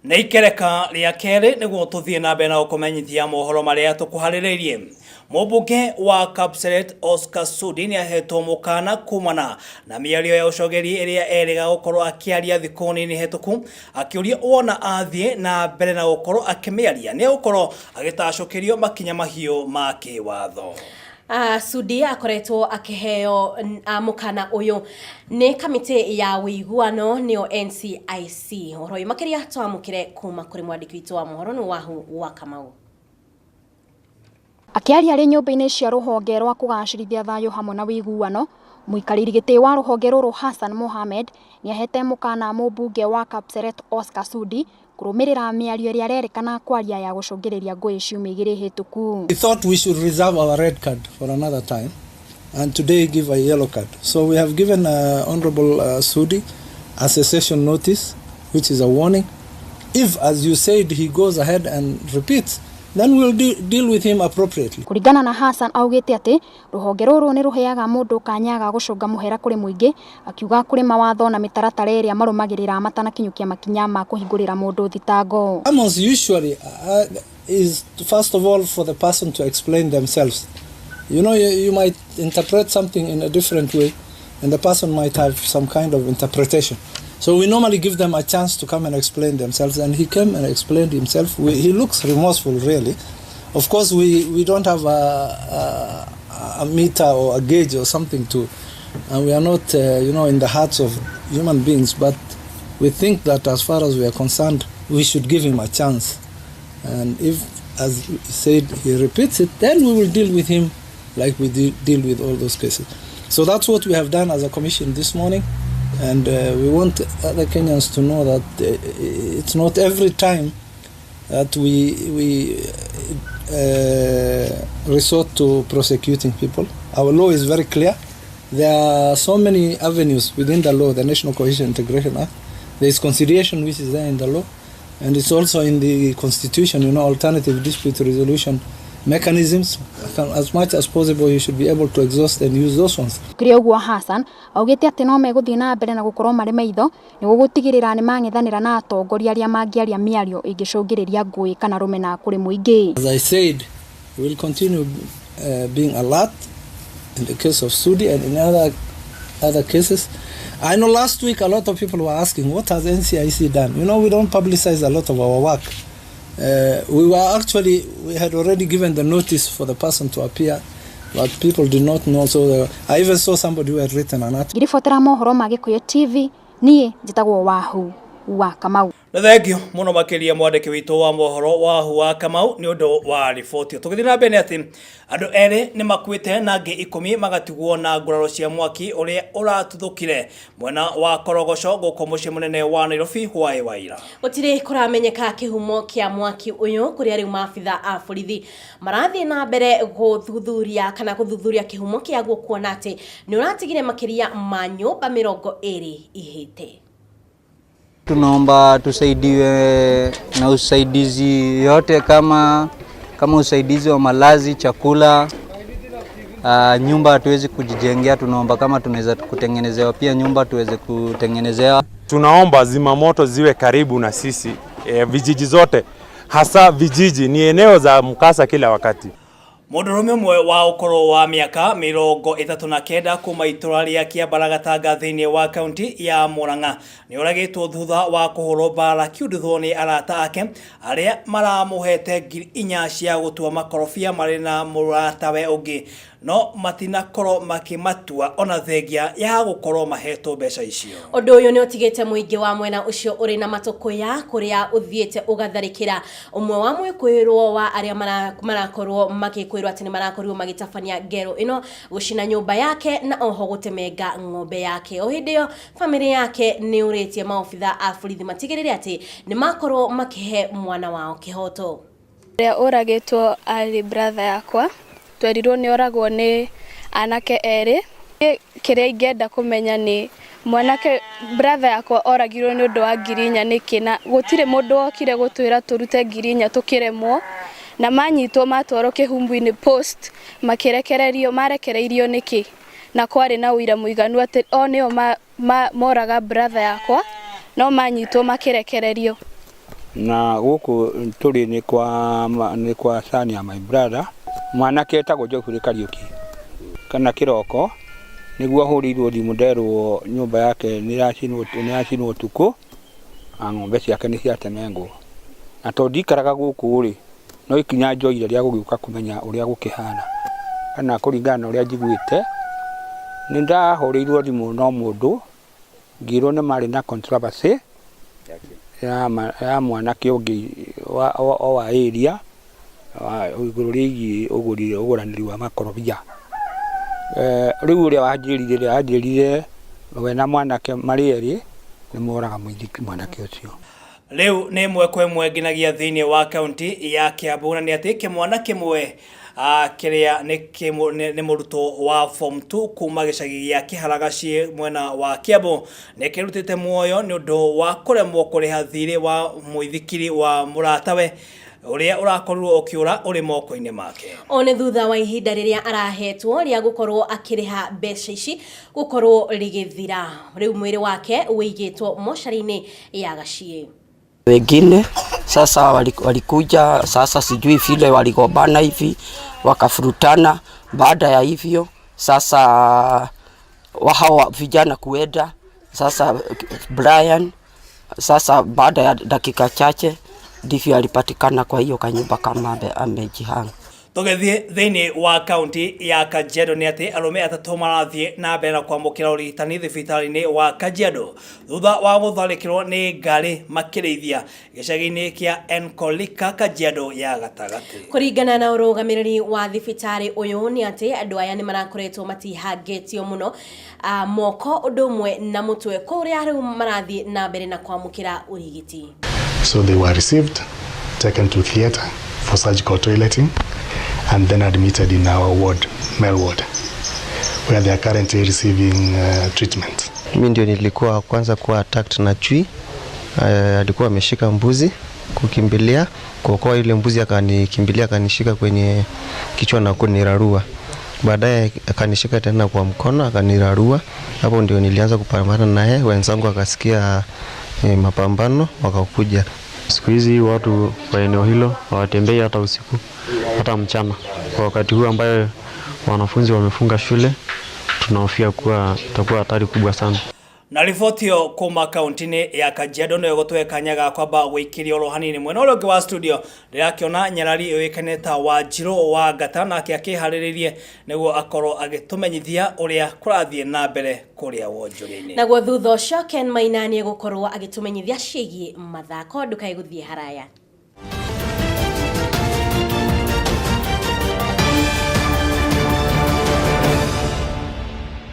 Nĩ ikereka rĩa kerĩ nĩguo tũthiĩ na mbere na gũkũmenyithia mohoro marĩa tũkũharĩrĩirie. Mũmbunge wa Kapseret Oscar Sudi nĩ ahetwo mũkana kumana na mĩario ya ũcogeri ĩrĩa erĩga gũkorwo akĩaria thikũ nini hĩtũku, akĩũria wona athiĩ na mbere na gũkorwo akĩmĩaria nĩ egũkorwo agĩtacũkĩrio makinya mahiũ ma kĩwatho. Sudi akoretwo akĩheo mũkana ũyũ nĩ kamĩtĩ ya ũiguano nĩyo NCIC. Ũhoro ũyũ makĩria twamũkĩre kuma kũrĩ mwandĩki witũ wa mohoro nĩ Wahu wa Kamau. Akĩaria arĩ nyũmba-inĩ cia rũhonge rwa kũgacĩrithia thayũ hamwe na ũiguano, mũikarĩri gĩtĩ wa rũhonge rũrũ Hassan Mohamed nĩahete mũkana mũmbunge wa Kapseret Oscar Sudi kũrũmĩrĩra mĩario ĩrĩa arerĩkana kwaria ya gũcũngĩrĩria ngũĩ ciumia igĩrĩ hĩtũku. We thought we should reserve our red card for another time and today give a yellow card. So we have given Honorable Sudi a cessation notice, which is a warning. If, as you said, he goes ahead and repeats, then we'll deal with him appropriately. Kũringana na Hassan augĩte atĩ rũhonge rũrũ nĩ rũheaga mũndũ kanya ga gũcũnga mũhera kũrĩ mũingĩ, akiuga kũrĩ mawatho na mĩtaratara ĩrĩa marũmagĩrĩra matanakinyũkia makinya ma kũhingũrĩra mũndũ thitango. Summons usually is first of all for the person to explain themselves. You might interpret something in a different way and the person might have some kind of interpretation. So we normally give them a chance to come and explain themselves, and he came and explained himself. He looks remorseful, really. Of course, we don't have a meter or a gauge or something to, and we are not, in the hearts of human beings, but we think that as far as we are concerned, we should give him a chance. And if, as he said, he repeats it, then we will deal with him like we deal with all those cases. So that's what we have done as a commission this morning. And we want other Kenyans to know that it's not every time that we resort to prosecuting people. Our law is very clear. There are so many avenues within the law, the National Cohesion Integration Act. There is conciliation, which is there in the law, and it's also in the constitution, alternative dispute resolution mechanisms. As much as possible, you should be able to exhaust and use those ones. Kũrĩ ũguo Hassan augĩte atĩ no megũthiĩ na mbere na gũkorwo marĩ maitho nĩguo gũtigĩrĩra nĩ mang'ethanĩra na atongoria arĩa mangĩaria mĩario ĩngĩcũngĩrĩria ngũĩ kana rũmena kũrĩ mũingĩ. As I said, we will continue being alert in the case of Sudi and in other cases. I know last week a lot of people were asking, what has NCIC done? We don't publicize a lot of our work. We had already given the notice for the person to appear, but people did not know. So I even saw somebody who had written an article. Ngĩribotera mohoro ma Gĩkũyũ TV, niĩ njĩtagwo Wahu wa Kamau. Nĩ thengio mũno makĩria mwandĩki witũ wa mohoro Wahu wa Kamau nĩ ũndũ wa riboti. Tũgĩthiĩ na mbere nĩ atĩ andũ erĩ nĩ makuĩte na angĩ 10 magatigwo na nguraro cia mwaki ũrĩa ũratuthũkire mwena wa Korogoco gũkũ mũciĩ mũnene wa Nairobi hwaĩ wa ira. Gũtirĩ kũramenyeka kĩhumo kĩa mwaki ũyũ, kũrĩa rĩu maabitha a borithi marathiĩ na mbere gũthuthuria kana gũthuthuria kĩhumo kĩaguo, kuona atĩ nĩ ũratigire makĩria ma nyũmba 20 ihĩte. Tunaomba tusaidiwe na usaidizi yote kama usaidizi wa malazi, chakula, nyumba hatuwezi kujijengea. Tunaomba kama tunaweza kutengenezewa pia nyumba tuweze kutengenezewa. Tunaomba zimamoto ziwe karibu na sisi vijiji zote, hasa vijiji ni eneo za mkasa kila wakati. Mũndũrũme ũmwe wa ũkũrũ wa mĩaka 39 kuma itũra rĩa Kĩambara Gatanga thĩinĩ wa kaunti ya Murang'a nĩ oragĩtwo thutha wa kũhũrwo mbara kĩunduthwo nĩ arata ake arĩa maramũhete 4,000 cia gũtua makorobia marĩ na mũratawe ũngĩ, no matinakorwo makĩmatua ona thengia ya gũkorwo mahetwo mbeca icio. Ũndũ ũyũ nĩ ũtigĩte mũingĩ wa mwena ũcio ũrĩ na matũkũya, kũrĩa ũthiĩte ũgatharĩkĩra ũmwe wa mwĩkũĩrwo wa arĩa marakorwo magĩkwĩrwo atĩ nĩ marakorirwo magĩtabania ngero ĩno, gũcina nyũmba yake na oho gũtemenga ng'ombe yake. O hĩndĩ ĩyo bamĩrĩ yake nĩ ũrĩtie maobitha a borithi matigĩrĩre atĩ nĩ makorwo makĩhe mwana wao kĩhoto. Ũrĩa ũragĩtwo arĩ brother yakwa, twerirwo nĩ oragwo nĩ anake erĩ. Kĩrĩa ingĩenda kũmenya nĩ mwanake brother yakwa oragirwo nĩ ũndũ wa 4,000 nĩkĩ, na gũtirĩ mũndũ wokire gũtwĩra tũrute 4,000 tũkĩremwo, na manyitwo matwarwo kĩhumbu-inĩ post makĩrekererio, marekereirio nĩkĩ, na kwarĩ na ũira mũiganu atĩ o nĩo moraga brother yakwa, no manyitwo makĩrekererio. Na gũkũ tũrĩ nĩ kwa nĩ kwa son ya my brother, mwanake etagwo Geoffrey Kariũki kana Kĩroko, nĩguo ahũrĩirwo thimũ nderwo nyũmba yake nĩ ĩracinwo ũtukũ na ng'ombe ciake nĩ ciatemengwo. Na tondũ ndikaraga gũkũ rĩ, no ikinya njoire rĩa gũgĩũka kũmenya ũrĩa gũkĩhana kana kũringana na ũrĩa njiguĩte, nĩ ndahũrĩirwo thimũ no mũndũ ngĩrwo nĩ marĩ na controversy ya mwanake ũngĩ o wa area igũrũ rĩgiĩ ũgũri ũgũranĩri wa makorobia. Rĩu ũrĩa wanjĩrire rĩ, anjĩrire we na mwanake marĩ erĩ nĩ moraga mwanake ũcio. Rĩu nĩ ĩmwe kwa ĩmwe nginyagia thĩinĩ wa kaunti ya Kiambu, na nĩ atĩ kĩmwana kĩmwe kĩrĩa nĩ mũrutwo wa form 2 kuma gĩcagi gĩa Kĩharagaciĩ mwena wa Kiambu nĩ kĩrutĩte muoyo nĩ ũndũ wa kũremwo kũrĩha thirĩ wa mũithikiri wa mũratawe ũrĩa ũrakorirwo ũkĩũra ũrĩ moko-inĩ make. O nĩ thutha wa ihinda rĩrĩa arahetwo rĩa gũkorwo akĩrĩha mbeca ici gũkorwo rĩgĩthira. Rĩu mwĩrĩ wake ũigĩtwo mocarĩ-inĩ ya Gaciĩ. Wengine sasa walikuja sasa, sijui vile waligombana hivi wakafurutana. Baada ya hivyo sasa hao vijana kuenda sasa, Brian sasa, baada ya dakika chache ndivyo alipatikana kwa hiyo kanyumba kama amejihanga. Tũgĩthiĩ thĩinĩ wa kaunti ya Kajiado nĩ atĩ arũme atatũ marathiĩ na mbere na kwamũkĩra ũrigitani thibitarĩ-inĩ wa Kajiado thutha wa gũtharĩkĩrwo nĩ ngari makĩrĩithia gĩcagi-inĩ kĩa Enkolika, Kajiado ya gatagatĩ. Kũringana na ũrũgamĩrĩri wa thibitarĩ ũyũ nĩ atĩ andũ aya nĩ marakoretwo matihangĩtio mũno moko ũndũ ũmwe na mũtwe kũrĩa rĩu marathiĩ na mbere na kwamũkĩra ũrigiti. So they were received, taken to theatre for surgical toileting, and then admitted in our ward, male ward, where they are currently receiving treatment. Mi ndio nilikuwa wa kwanza kuwa attacked na chui. Alikuwa ameshika mbuzi, kukimbilia kuokoa ile mbuzi, akanikimbilia akanishika kwenye kichwa na kunirarua. Baadaye akanishika tena kwa mkono akanirarua. Hapo ndio nilianza kupambana naye, wenzangu wakasikia mapambano wakakuja. Siku hizi watu wa eneo hilo hawatembei hata usiku hata mchana. Kwa wakati huu ambayo wanafunzi wamefunga shule, tunahofia kuwa itakuwa hatari kubwa sana. Na riboti ĩyo kuma kaunti-inĩ ya Kajiado nĩyo gũtũhe kanya ga kwamba gũikĩria oro hanini mwena ũrĩa ũngĩ wa studio. Ndĩrakĩona nyarari ĩũĩkaine ta Wanjirũ wa Ngata, nake akĩharĩrĩrie nĩguo akorwo agĩtũmenyithia ũrĩa kũrathiĩ na mbere kũrĩa wonjoria-inĩ. Naguo thutha ũcio Ken Maina nĩ egũkorwo agĩtũmenyithia ciĩgiĩ mathako. Ndũkae gũthiĩ haraya.